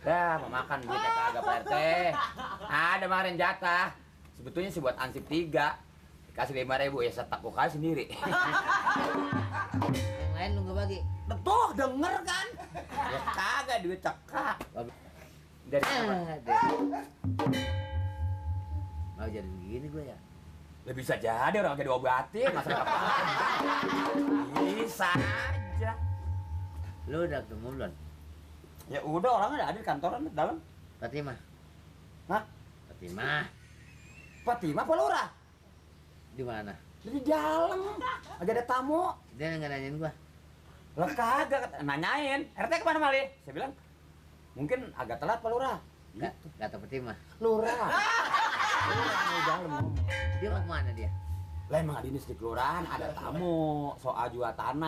Dah, mau makan duitnya kagak Pak RT. Ada kemarin jatah. Sebetulnya sih buat ansip 3. Dikasih 5.000 ya setak gua kasih sendiri. Yang lain lu gak bagi. Tuh, denger kan? Ya kagak duit cekak. Dari apa? Mau jadi begini gue ya. Ya bisa jadi orang jadi obatin, masalah apa? Bisa aja. Lu udah ketemu belum? Ya udah, orang ada di kantoran dalam. Fatimah. Hah? Fatimah. Fatimah apa Lurah? Di mana? Di dalam. Lagi ada tamu. Dia nggak nanyain gua. Lah kagak nanyain. RT kemana Mali? Saya bilang mungkin agak telat Pak Lurah. Nggak tahu Fatimah. Lurah. Lurah di dalam ngomong. Dia mau kemana dia? Lah emang dinas di kelurahan ada tamu soal jual tanah.